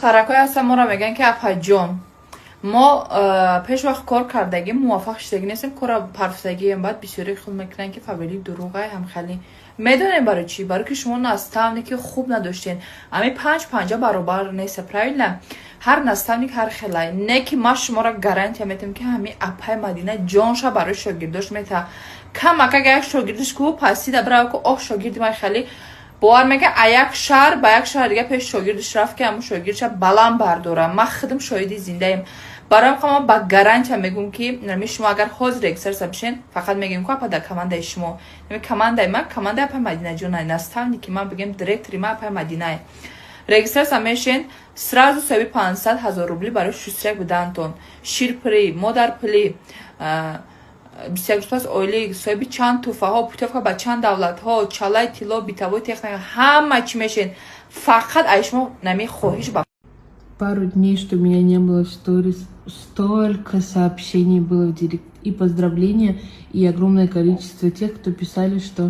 Духтаракҳое ҳастан, моро мегӯянд, ки апаҷон, мо пеш вақт кор кардагим, муваффақ шудагӣ нестем, кора парфтагием. Баъд бисёре хел мекунанд, ки Фаберлик дурӯғай. Ҳамхали медонем барои чӣ? Барои ки шумо наставники хуб надоштен. Ами панҷ панҷа баробар неста, правильно? Ҳар наставник ҳар хелай. Не ки ман шуморо гарантия метавам, ки ҳами апай Мадина ҷонша барои шогирдош мета. Камак агар як шогирдиш ку пасида бирава ку, оҳ, шогирди ман хеле бовар мека, а як шаҳр ба як шаҳр дига пеш шогирдиш рафт, ки ҳамун шогирдша баланд бардора. Ман худам шоҳиди зиндаем. Барои ҳам ба гарантия мегӯм, ки нами шумо агар ҳозир регистрация бишен, фақат мегӯем ку апа, дар командаи шумо, нами командаи ман, командаи апай Мадинаҷонай, наставники ман, бигем, директори ман апай Мадинай, регистрация мешен, сразу соҳиби 500 000 рубли барои шустряк будантон, ширпирӣ, модарпулӣ, 21 рӯз пас ойлик, соҳиби чанд тӯҳфаҳо, путёвка ба чанд давлатҳо, чалаи тилло, бытовой техника, ҳама чӣ мешен. Фақат ай шумо нами хоҳиш ба Пару дней, что меня не было в сторис, столько сообщений было в директ и поздравления, и огромное количество тех, кто писали, что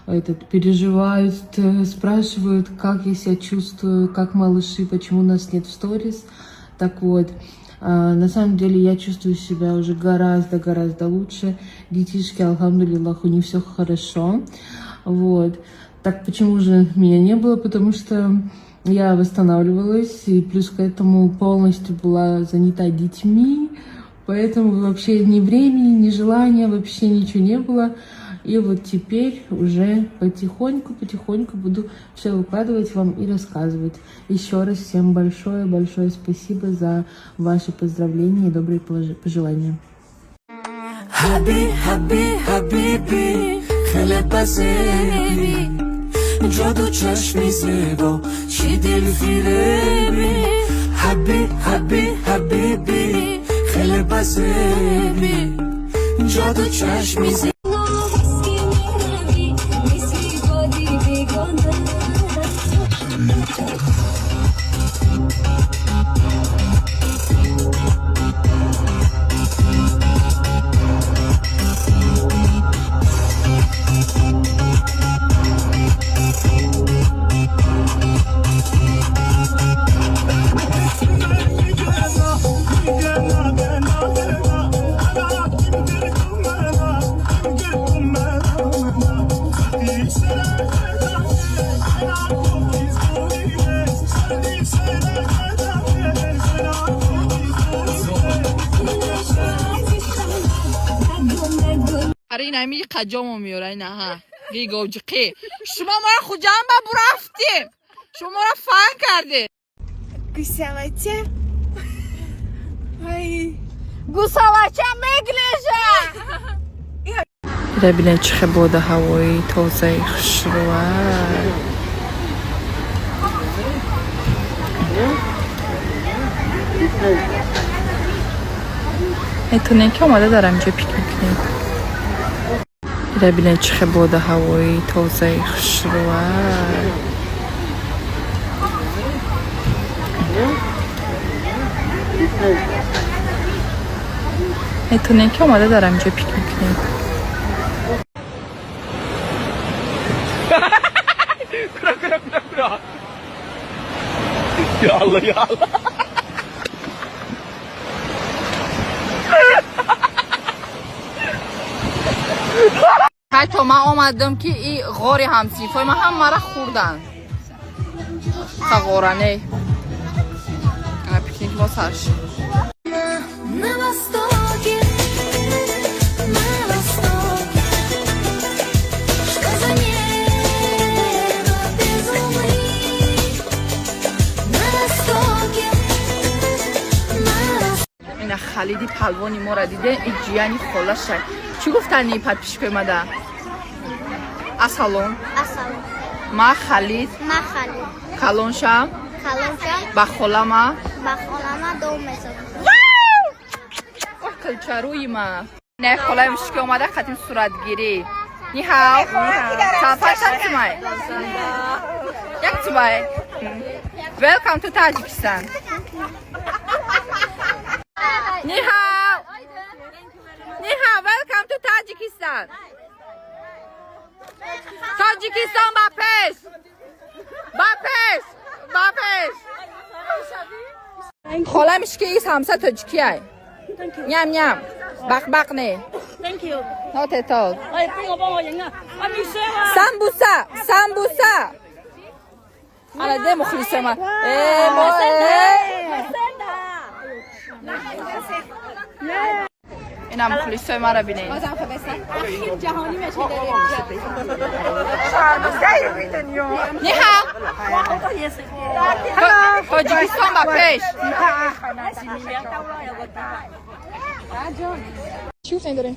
этот, переживают, спрашивают, как я себя чувствую, как малыши, почему нас нет в сторис. Так вот, на самом деле я чувствую себя уже гораздо-гораздо лучше. Детишки, алхамдулиллах, у них все хорошо. Вот. Так почему же меня не было? Потому что я восстанавливалась, и плюс к этому полностью была занята детьми, поэтому вообще ни времени, ни желания, вообще ничего не было. И вот теперь уже потихоньку-потихоньку буду все выкладывать вам и рассказывать. Еще раз всем большое-большое спасибо за ваши поздравления и добрые пожелания. Habi habi habibi хеле базеби, ҷоду чашми зебо, чӣ дилфиреби. Ҳаби ҳаби ҳабиби, хеле базеби, ҷоду чашми зебо. Ки меравӣ мисли боди бегона. Ари, инами қаҷомо меёра, инаҳа гиговҷиқӣ. Шумо моро Хуҷанд ба бурафтем, шумо моро фан кардем. Гусалача. Ай. Гусалача меглежа. Ира бинед, чӣ хел бода ҳавои тозаи хушрӯа. Метавонед, ки омада дар ҳаминҷо пикник кунед. Ира бинед, чӣ хел бода ҳавои тозаи хушрӯа. Метавонед, ки омада дар ҳаминҷо пикник кунед. Kura kura kura kura. Ya Allah, ya Allah. Ҳатто ман омадам, ки и ғори ҳамсинфои ман ҳамара хӯрданд. Ғоране пикник мо сар шуд. На востоке, на востоке, что за небо без луны? На востоке, на востоке. Ина Халиди палвони моро диде, и ҷияни холаша. Чӣ гуфтани подписчикои мада? Ассалом. Ассалом. Ма Халид. Ма Халид. Калоншам. Калоншам. Ба холама. Ба холама дом месозам. Ох, калчаруи ма. Не, холаи мушки омада қатим суратгирӣ. Нихао. Чанд тумай? Як тумай. Welcome to Tajikistan. Нихао. Нихао, welcome to Tajikistan. Тоҷикистон ба пеш! Ба пеш! Ба пеш! Холамиш ки самса тоҷикиай. Ням ням. Бақ бақ не. Thank you。 Not at all. 喂，邊個幫我影啊？阿 Michelle 啊！ Самбуса, самбуса. Ана де мухлисема. Э, мо э. Santa。 Ина мухлисои мара бинед. ҷаҳонӣ меши. 你好。哇，好多嘢食。 Тоҷикистон ба пеш. 喺前面有兜啦，有個兜。 Чӣ гуфтани дорем?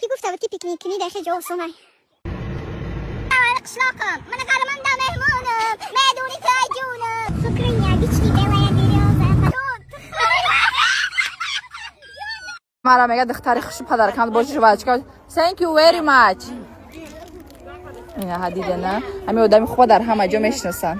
Гуфта буд, ки пикник кунӣ дар ҷо осонай. Қишлоқам мана қараманда меҳмонам, медуни тай ҷунам фикри ягички белая берёза. Мара мега духтари хушу падаркам бо жвачка. Thank you very much. Ина ҳа, дида на? Ҳами одами хуба дар ҳама ҷо мешиносанд.